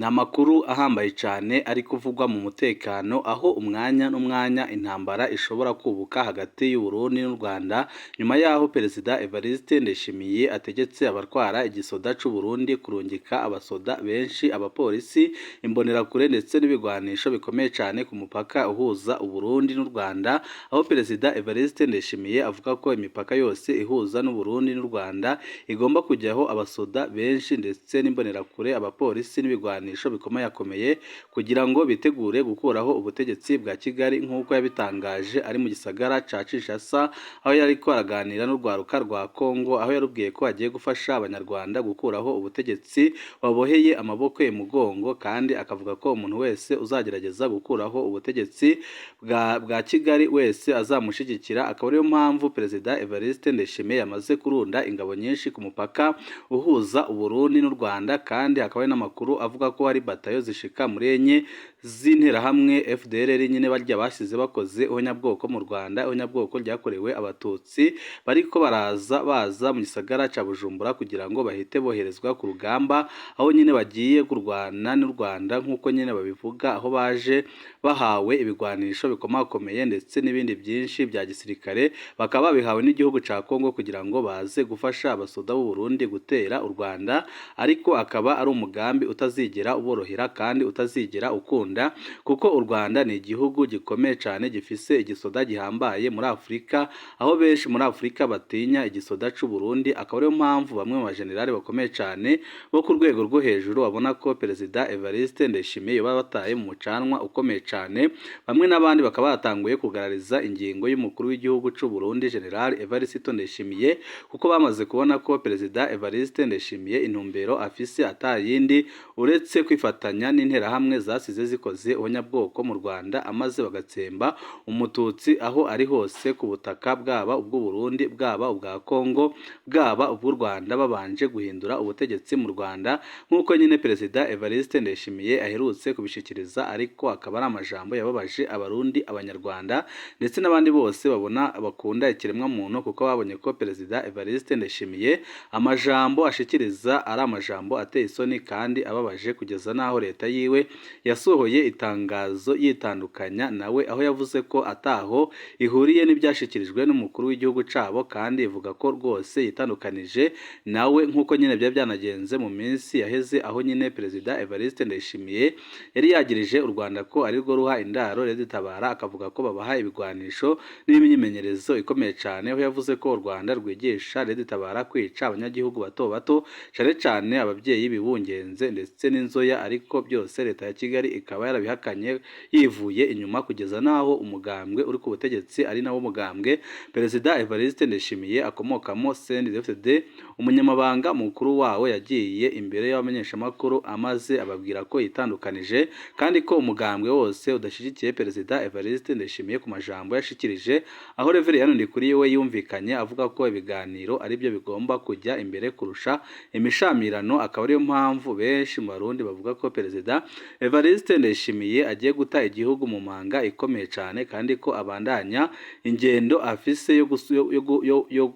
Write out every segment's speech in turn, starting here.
Ni amakuru ahambaye cane ari kuvugwa mu mutekano, aho umwanya n'umwanya intambara ishobora kubuka hagati y'Uburundi n'u Rwanda, nyuma yaho Perezida Evariste Ndayishimiye ategetse abatwara igisoda c'Uburundi kurungika abasoda benshi, abapolisi, imbonerakure ndetse n'ibigwanisho bikomeye cane ku mupaka uhuza Uburundi n'u Rwanda, aho Perezida Evariste Ndayishimiye avuga ko imipaka yose ihuza n'Uburundi n'u Rwanda igomba kujyaho abasoda benshi ndetse n'imbonerakure, abapolisi n'ibigwanisho bikomayakomeye kugira ngo bitegure gukuraho ubutegetsi bwa Kigali, nk'uko yabitangaje ari mu gisagara ca Kinshasa, aho yariko araganira n'urwaruka rwa Kongo, aho yarubwiye ko agiye gufasha Abanyarwanda gukuraho ubutegetsi baboheye amaboko imugongo, kandi akavuga ko umuntu wese uzagerageza gukuraho ubutegetsi bwa Kigali wese azamushigikira. Akaba ariyo mpamvu Perezida Evariste Ndayishimiye yamaze kurunda ingabo nyinshi ku mupaka uhuza Uburundi n'u Rwanda, kandi hakaba hari n'amakuru avuga ko hari batayo zishika muri enye z'interahamwe FDLR nyine barya basize bakoze ihonyabwoko mu Rwanda, ihonyabwoko ryakorewe Abatutsi, bariko baraza baza mu gisagara ca Bujumbura kugira ngo bahite boherezwa ku rugamba, aho nyine bagiye kurwana n'u Rwanda nk'uko nyine babivuga, aho baje bahawe ibigwanisho bikomakomeye ndetse n'ibindi byinshi bya gisirikare, bakaba babihawe n'igihugu ca Kongo kugira ngo baze gufasha abasoda b'u Burundi gutera u Rwanda, ariko akaba ari umugambi utazigera uborohera kandi utazigera ukunda, kuko u Rwanda ni igihugu gikomeye cane gifise igisoda gihambaye muri Afurika, aho benshi muri Afurika batinya igisoda c'u Burundi. Akaba ariyo mpamvu bamwe mu bajenerali bakomeye cane bo ku rwego rwo hejuru babona ko Perezida Evariste Ndayishimiye yoba bataye mu mucanwa ukomeye cane, bamwe n'abandi bakaba batanguye kugarariza ingingo y'umukuru w'igihugu c'u Burundi General Evariste Ndayishimiye, kuko bamaze kubona ko Perezida Evariste Ndayishimiye intumbero afise atayindi uretse kwifatanya n'interahamwe zasize zikoze ihonyabwoko mu Rwanda, amaze bagatsemba Umututsi aho ari hose ku butaka, bwaba ubw'u Burundi, bwaba ubwa Kongo, bwaba ubw'u Rwanda, babanje guhindura ubutegetsi mu Rwanda, nk'uko nyine Perezida Evariste Ndayishimiye aherutse kubishikiriza. Ariko akaba ari amajambo yababaje Abarundi, Abanyarwanda ndetse n'abandi bose babona bakunda ikiremwamuntu, kuko babonye ko Perezida Evariste Ndayishimiye amajambo ashikiriza ari amajambo ateye isoni kandi ababaje, kugeza n'aho leta yiwe yasohoye itangazo yitandukanya nawe, aho yavuze ko ataho ihuriye n'ibyashikirijwe n'umukuru w'igihugu cabo, kandi ivuga ko rwose yitandukanije nawe, nk'uko nyine byari byanagenze mu minsi yaheze, aho nyine Perezida Evariste Ndayishimiye yari yagirije u Rwanda ko arirwo ruha indaro Red Tabara, akavuga ko babaha ibigwanisho n'imyimenyerezo ikomeye cane, aho yavuze ko u Rwanda rwigisha Red Tabara kwica abanyagihugu bato bato, cane cane ababyeyi bibungenze ndetse n'inzoya, ariko byose leta ya Kigali ikaba yarabihakanye yivuye inyuma, kugeza n'aho umugambwe uri ku butegetsi, ari nawo mugambwe Perezida Evariste Ndayishimiye akomokamo, CNDD-FDD, umunyamabanga mukuru wawo yagiye imbere y'abamenyeshamakuru amaze ababwira ko yitandukanije kandi ko umugambwe wose udashyigikiye Perezida Evariste Ndayishimiye ku majambo yashikirije, aho Reverien Ndikuriyo we yumvikanye avuga ko ibiganiro aribyo bigomba kujya imbere kurusha imishamirano. Akaba ariyo mpamvu benshi mu Barundi bavuga ko Perezida Evariste Ndayishimiye agiye guta igihugu mu manga ikomeye cane, kandi ko abandanya ingendo afise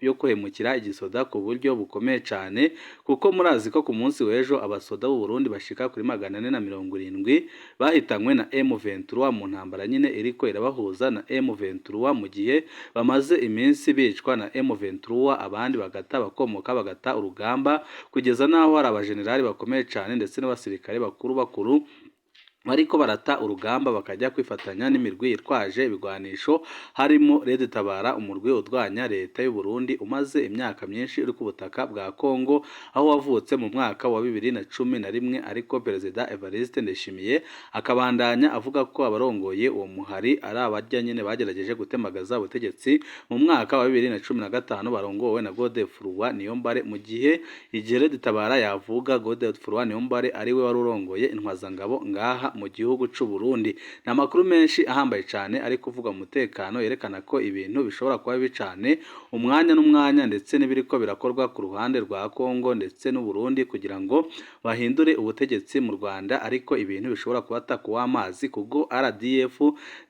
yo kuhemukira igisoda ku buryo bukomeye cane, kuko murazi ko ku munsi w'ejo abasoda b'u Burundi bashika kuri 470 bahitanywe na M23 mu ntambara nyine iriko irabahuza na M23, mu gihe bamaze iminsi bicwa na M23, abandi bagata bakomoka bagata urugamba, kugeza n'aho hari abajenerali bakomeye cane ndetse n'abasirikare bakuru bakuru bariko barata urugamba bakajya kwifatanya n'imirwi yitwaje ibigwanisho, harimo Red Tabara, umurwi urwanya leta y'u Burundi umaze imyaka myinshi uri ku butaka bwa Kongo, aho wavutse mu mwaka wa 2011. Ariko Perezida Evariste Ndayishimiye akabandanya avuga ko abarongoye uwo muhari ari abarya nyine bagerageje gutemagaza ubutegetsi mu mwaka wa 2015, barongowe na Godefroid Niyombare, mu gihe igihe Red Tabara yavuga, Godefroid Niyombare ari we wari urongoye intwazangabo ngaha mu gihugu c'u Burundi. Ni amakuru menshi ahambaye cane ari kuvuga mu mutekano, yerekana ko ibintu bishobora kuba bibi cane umwanya n'umwanya, ndetse n'ibiriko birakorwa ku ruhande rwa Kongo ndetse n'u Burundi kugira ngo bahindure ubutegetsi mu Rwanda, ariko ibintu bishobora kubata kuw'amazi kuko RDF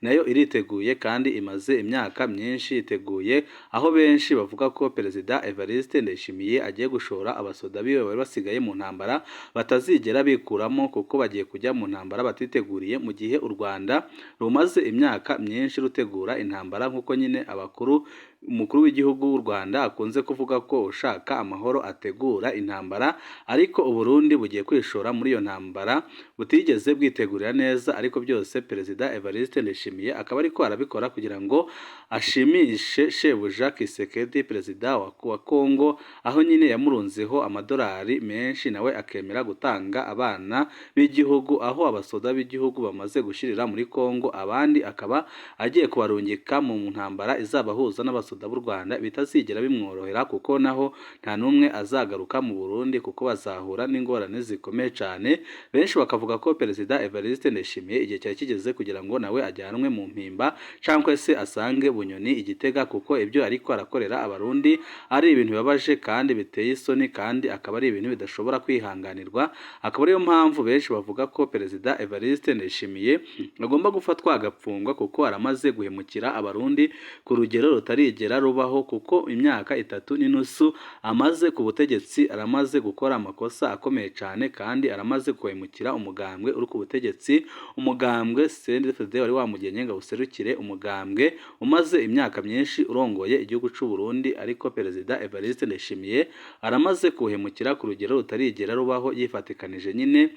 nayo iriteguye kandi imaze imyaka myinshi yiteguye, aho benshi bavuga ko Perezida Evariste Ndayishimiye agiye gushora abasoda biwe bari basigaye mu ntambara batazigera bikuramo, kuko bagiye kujya mu ntambara batiteguriye, mu gihe u Rwanda rumaze imyaka myinshi rutegura intambara, nk'uko nyine abakuru umukuru w'igihugu w'u Rwanda akunze kuvuga ko ushaka amahoro ategura intambara, ariko u Burundi bugiye kwishora muri iyo ntambara butigeze bwitegurira neza. Ariko byose Perezida Evariste Ndayishimiye akaba ariko arabikora kugira ngo ashimishe shebuja Kisekedi, perezida wa Kongo, aho nyine yamurunzeho amadolari menshi nawe akemera gutanga abana b'igihugu, aho abasoda b'igihugu bamaze gushirira muri Kongo, abandi akaba agiye kubarungika mu ntambara izabahuza n'abasoda b'u Rwanda, bitazigera bimworohera kuko naho nta n'umwe azagaruka mu Burundi kuko bazahura n'ingorane zikomeye cyane. Benshi bakavuga ko Perezida Evariste Ndayishimiye igihe cyari kigeze kugira ngo nawe ajyanwe mu mpimba cyangwa se asange Bunyoni igitega, kuko ibyo ariko arakorera Abarundi ari ibintu bibabaje kandi biteye isoni, kandi akaba ari ibintu bidashobora kwihanganirwa. Akaba ariyo mpamvu benshi bavuga ko Perezida Evariste Ndayishimiye agomba gufatwa agapfungwa, kuko aramaze guhemukira Abarundi ku rugero rutarigera rubaho, kuko imyaka 3.5 amaze ku butegetsi aramaze gukora amakosa akomeye cyane, kandi aramaze guhemukira umugambwe uri ku butegetsi, umugambwe CNDD-FDD wari wamugenye ngo awuserukire, umugambwe umaze imyaka myinshi urongoye igihugu c'u Burundi, ariko Perezida Evariste Ndayishimiye aramaze kuwuhemukira ku rugero rutarigera rubaho, yifatikanije nyine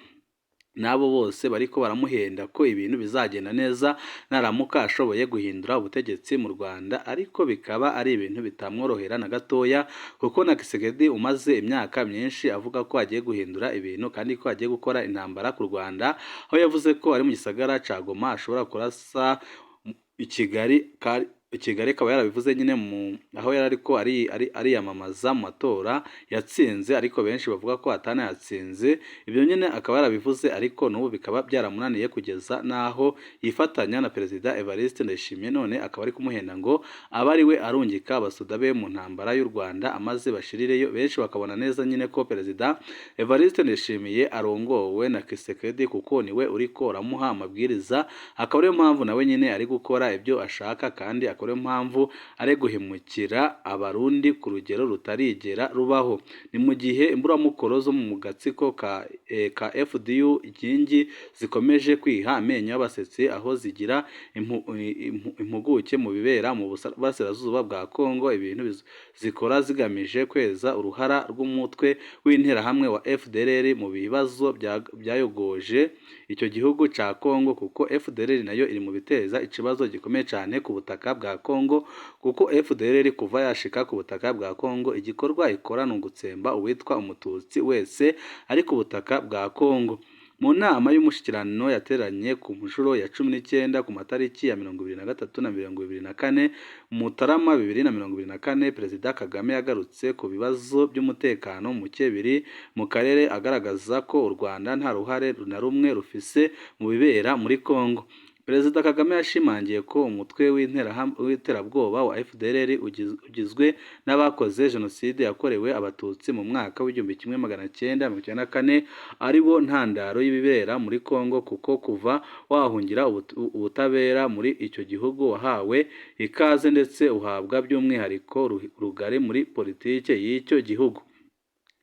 n'abo bose bariko baramuhenda ko ibintu bizagenda neza naramuka ashoboye guhindura ubutegetsi mu Rwanda, ariko bikaba ari ibintu bitamworohera na gatoya, kuko na Kisekedi umaze imyaka myinshi avuga ko agiye guhindura ibintu kandi ko agiye gukora intambara ku Rwanda, aho yavuze ko ari mu gisagara ca Goma ashobora kurasa i Kigali, Kigali akaba yarabivuze nyine mu aho yari ariko ariyamamaza mu matora yatsinze, ariko benshi bavuga ko atanayatsinze. Ibyo nyine akaba yarabivuze, ariko n'ubu bikaba byaramunaniye kugeza n'aho yifatanya na Perezida Evariste Ndayishimiye, none akaba ari kumuhenda ngo abe ari we arungika abasoda be mu ntambara y'u Rwanda amaze bashirireyo. Benshi bakabona neza nyine ko Perezida Evariste Ndayishimiye arongowe na Kisekedi, kuko niwe uriko uramuha amabwiriza, akaba ariyo mpamvu nawe nyine ari gukora ibyo ashaka, kandi akaba ariyo mpamvu ari guhemukira Abarundi ku rugero rutarigera rubaho. Ni mu gihe imburamukoro zo mu gatsiko ka FDU inkingi zikomeje kwiha amenyo y'abasetsi, aho zigira impuguke mu bibera mu burasirazuba bwa Kongo, ibintu zikora zigamije kweza uruhara rw'umutwe w'interahamwe wa FDLR mu bibazo byayogoje icyo gihugu ca Kongo, kuko FDLR nayo iri mu biteza ikibazo gikomeye cyane ku butaka bwa Kongo, kuko FDLR kuva yashika ku butaka bwa Kongo igikorwa ikora ni ugutsemba uwitwa umututsi wese ari ku butaka bwa Kongo. Mu nama y'umushikirano yateranye ku nshuro ya 19 ku matariki ya 23 na 24 Mutarama 2024, Perezida Kagame yagarutse ku bibazo by'umutekano muke biri mu karere, agaragaza ko u Rwanda nta ruhare na rumwe rufise mu bibera muri Kongo. Perezida Kagame yashimangiye ko umutwe w'iterabwoba wa FDLR ugizwe n'abakoze Jenoside yakorewe Abatutsi mu mwaka w'1994 ari bo ntandaro y'ibibera muri Kongo, kuko kuva wahungira ubutabera muri icyo gihugu wahawe ikaze ndetse uhabwa by'umwihariko rugari muri politike y'icyo gihugu.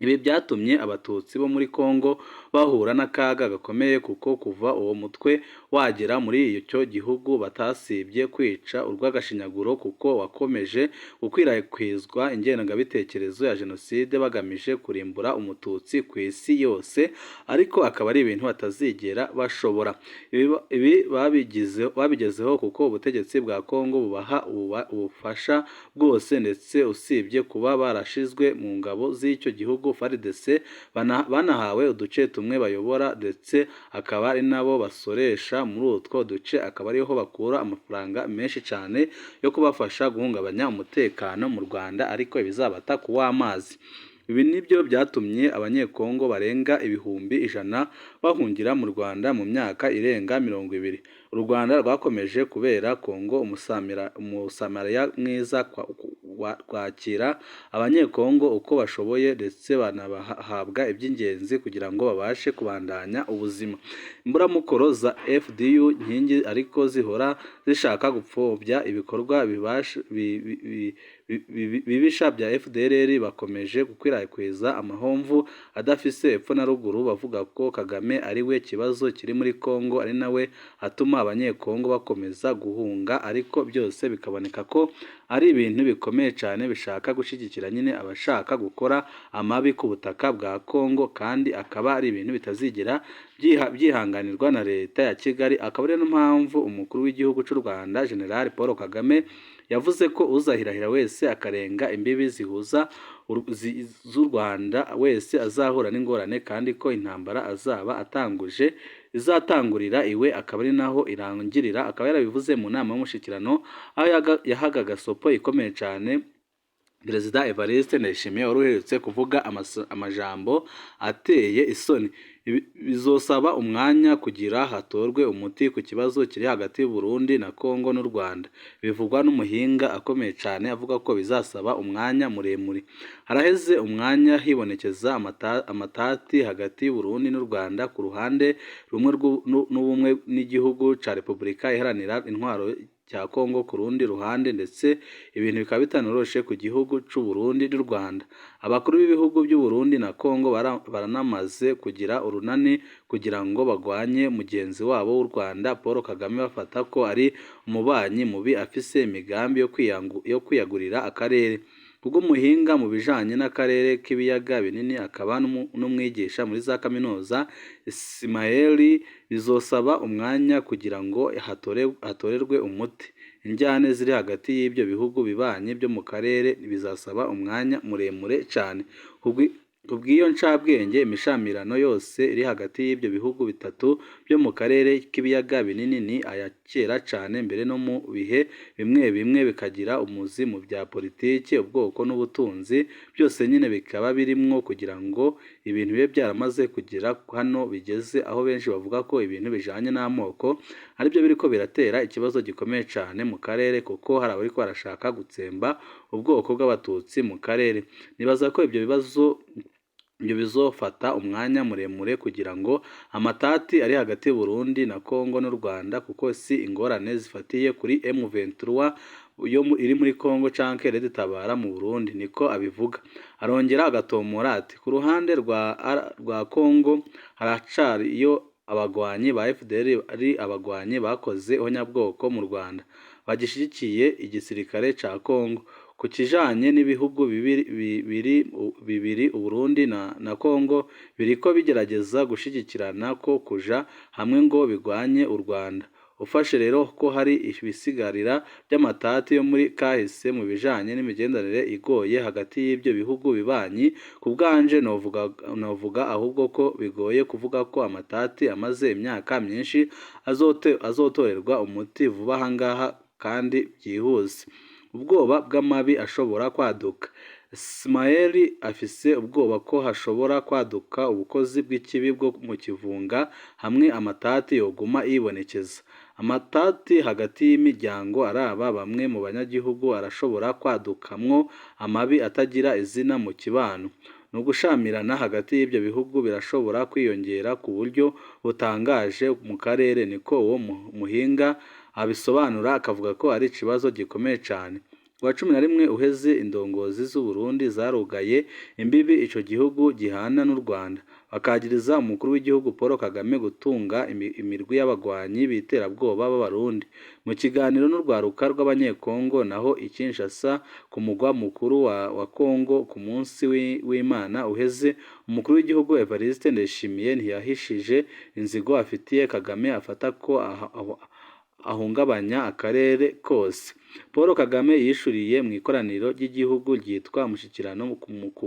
Ibi byatumye Abatutsi bo muri Kongo bahura n'akaga gakomeye, kuko kuva uwo mutwe wagera muri icyo gihugu batasibye kwica urw'agashinyaguro, kuko wakomeje gukwirakwizwa ingengabitekerezo ya Jenoside bagamije kurimbura Umututsi ku isi yose, ariko akaba ari ibintu batazigera bashobora. Ibi babigezeho kuko ubutegetsi bwa Kongo bubaha ubufasha bwose, ndetse usibye kuba barashizwe mu ngabo z'icyo gihugu FARDC, banahawe uduce tumwe bayobora, ndetse akaba ari nabo basoresha muri utwo duce, akaba ariho bakura amafaranga menshi cyane yo kubafasha guhungabanya umutekano mu Rwanda, ariko ibizabata ku w'amazi. Ibi nibyo byatumye Abanyekongo barenga 100,000 bahungira mu Rwanda mu myaka irenga 20. U Rwanda rwakomeje kubera Kongo umusamariya mwiza, kwakira Abanyekongo uko bashoboye, ndetse banabahabwa iby'ingenzi kugira ngo babashe kubandanya ubuzima. Imburamukoro za FDU Nkingi ariko zihora zishaka gupfobya ibikorwa bibisha bya FDLR, bakomeje gukwirakwiza amahomvu adafise epfo na ruguru, bavuga ko Kagame ari we kibazo kiri muri Kongo, ari nawe atuma Abanyekongo bakomeza guhunga, ariko byose bikaboneka ko ari ibintu bikomeye cyane bishaka gushyigikira nyine abashaka gukora amabi ku butaka bwa Kongo, kandi akaba ari ibintu bitazigera byihanganirwa na leta ya Kigali. Akaba ari no mpamvu umukuru w'igihugu cy'u Rwanda General Paul Kagame yavuze ko uzahirahira wese akarenga imbibi zihuza z'u Rwanda wese azahura n'ingorane, kandi ko intambara azaba atanguje izatangurira iwe akaba ari naho irangirira. Akaba yarabivuze mu nama y'umushyikirano, aho yahaga gasopo ikomeye cyane Perezida Evariste Ndayishimiye wari uherutse kuvuga amajambo ateye isoni. Bizosaba umwanya kugira hatorwe umuti ku kibazo kiri hagati y'u Burundi na Kongo n'u Rwanda, bivugwa n'umuhinga akomeye cyane avuga ko bizasaba umwanya muremure. Haraheze umwanya hibonekeza amatati hagati y'u Burundi n'u Rwanda ku ruhande rumwe, n'ubumwe n'igihugu ca Repubulika Iharanira Intwaro cya Kongo ku rundi ruhande, ndetse ibintu bikaba bitanoroshe ku gihugu c'u Burundi n'u Rwanda. Abakuru b'ibihugu by'u Burundi na Kongo baranamaze kugira urunani kugira ngo bagwanye mugenzi wabo w'u Rwanda Paul Kagame, bafata ko ari umubanyi mubi afise imigambi yo kwiyagurira akarere. Kubw'umuhinga mu bijanye n'akarere k'ibiyaga binini akaba n'umwigisha muri za kaminuza Ismael, bizosaba umwanya kugira ngo hatorerwe umuti injyane ziri hagati y'ibyo bihugu bibanyi byo mu karere, bizasaba umwanya muremure cyane. Kubw'iyo ncabwenge, imishamirano yose iri hagati y'ibyo bihugu bitatu byo mu karere k'ibiyaga binini ni aya kera cyane, mbere no mu bihe bimwe bimwe bikagira umuzi mu bya politiki, ubwoko n'ubutunzi, byose nyine bikaba birimwo kugira ngo ibintu bibe byaramaze kugera hano bigeze, aho benshi bavuga ko ibintu bijanye n'amoko aribyo biriko biratera ikibazo gikomeye cyane mu karere, kuko hari abariko barashaka gutsemba ubwoko bw'Abatutsi mu karere. Nibaza ko ibyo bibazo ibyo bizofata umwanya muremure kugira ngo amatati ari hagati y'u Burundi na Kongo n'u Rwanda, kuko si ingorane zifatiye kuri M23 yo iri muri Kongo canke Red Tabara mu Burundi, niko abivuga. Arongera agatomora ati ku ruhande rwa Kongo haracari iyo abagwanyi ba FDL, ari abagwanyi bakoze ihonyabwoko mu Rwanda, bagishigikiye igisirikare ca Kongo. Ku kijanye n'ibihugu bibiri Uburundi na Kongo biriko bigerageza gushigikirana ko kuja hamwe ngo bigwanye u Rwanda. Ufashe rero ko hari ibisigarira by'amatati yo muri kahise mu bijanye n'imigenderanire igoye hagati y'ibyo bihugu bibanyi, ku bwanje novuga ahubwo ko bigoye kuvuga ko amatati amaze imyaka myinshi azotorerwa umuti vuba ahangaha kandi byihuse. Ubwoba bw'amabi ashobora kwaduka. Ismael afise ubwoba ko hashobora kwaduka ubukozi bw'ikibi bwo mu kivunga hamwe amatati yoguma yibonekeza. Amatati hagati y'imiryango araba bamwe mu banyagihugu arashobora kwadukamwo amabi atagira izina mu kibano. Ni ugushamirana hagati y'ibyo bihugu birashobora kwiyongera ku buryo butangaje mu karere, niko uwo muhinga abisobanura, akavuga ko ari ikibazo gikomeye cyane. Kuwa 11 uheze, indongozi z'u Burundi zarugaye imbibi ico gihugu gihana n'u Rwanda, bakagiriza umukuru w'igihugu Paul Kagame gutunga imirwi y'abagwanyi b'iterabwoba b'Abarundi. Mu kiganiro n'urwaruka rw'Abanyekongo naho i Kinshasa ku mugwa mukuru wa Kongo ku munsi w'Imana uheze, umukuru w'igihugu Evariste Ndayishimiye ntiyahishije inzigo afitiye Kagame, afata ko ahungabanya akarere kose. Paul Kagame yishuriye mu ikoraniro ry'igihugu ryitwa Umushyikirano ku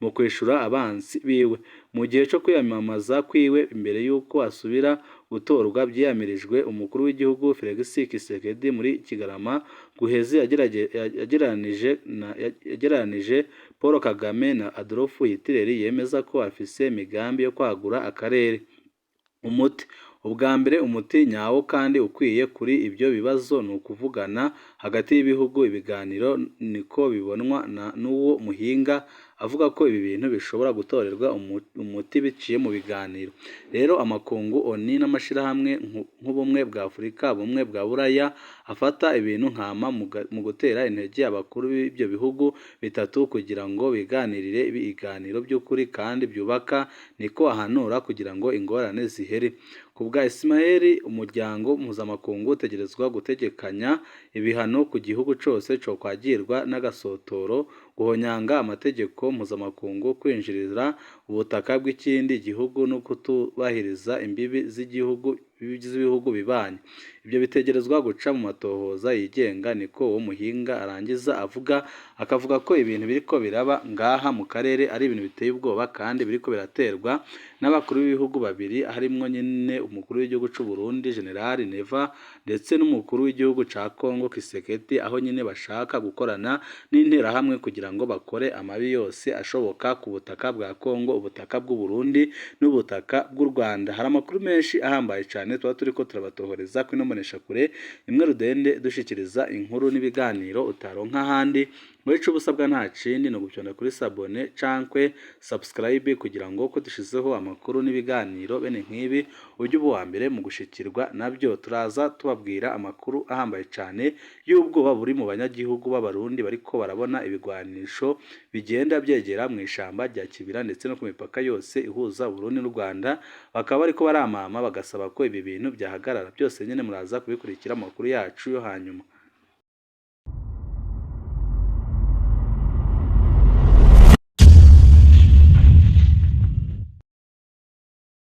mu kwishura abansi biwe. Mu gihe co kwiyamamaza kwiwe imbere y'uko asubira gutorwa vyiyamirijwe, umukuru w'igihugu Felix Tshisekedi muri Kigarama guheze yagereranije Paul Kagame na Adolf Hitler, yemeza ko afise imigambi yo kwagura akarere. Umuti ubwa mbere, umuti nyawo kandi ukwiye kuri ibyo bibazo ni ukuvugana hagati y'ibihugu, ibiganiro, niko bibonwa n'uwo muhinga avuga ko ibi bintu bishobora gutorerwa umuti biciye mu biganiro. Rero amakungu, ONU n'amashirahamwe nk'Ubumwe bwa Afurika, Ubumwe bwa Buraya afata ibintu nkama mu gutera intege abakuru b'ibyo bihugu bitatu kugira ngo biganirire ibiganiro by'ukuri kandi byubaka, niko ahanura kugira ngo ingorane zihere. Ku bwa Ismael, umuryango mpuzamakungu utegerezwa gutegekanya ibihano ku gihugu cose cokwagirwa n'agasotoro, guhonyanga amategeko mpuzamakungu, kwinjirira ubutaka bw'ikindi gihugu no kutubahiriza imbibi z'igihugu z'ibihugu bibanyi. Ibyo bitegerezwa guca mu matohoza yigenga, niko uwo muhinga arangiza avuga, akavuga ko ibintu biriko biraba ngaha mu karere ari ibintu biteye ubwoba kandi biriko biraterwa n'abakuru b'ibihugu babiri, harimwo nyine umukuru w'igihugu c'u Burundi General Neva ndetse n'umukuru w'igihugu ca Congo Tshisekedi, aho nyine bashaka gukorana n'interahamwe kugira ngo bakore amabi yose ashoboka ku butaka bwa Congo, ubutaka bw'u Burundi n'ubutaka bw'u Rwanda. Hari amakuru menshi ahambaye cane tuba turiko turabatohoreza kuri ino mboneshakure imwe rudende, dushikiriza inkuru n'ibiganiro utaronka ahandi. Muri ico ubusabwa nta kindi ni ugufyonda kuri s'abonner cankwe subscribe kugira ngo ko dushizeho amakuru n'ibiganiro bene nk'ibi ujye uba uwa mbere mu gushikirwa nabyo. Turaza tubabwira amakuru ahambaye cane y'ubwoba buri mu banyagihugu b'Abarundi bariko barabona ibigwanisho bigenda byegera mu ishamba rya Kibira ndetse no ku mipaka yose ihuza Burundi n'u Rwanda, bakaba bariko baramama bagasaba ko ibi bintu byahagarara. Byose nyene muraza kubikurikira mu makuru yacu yo hanyuma.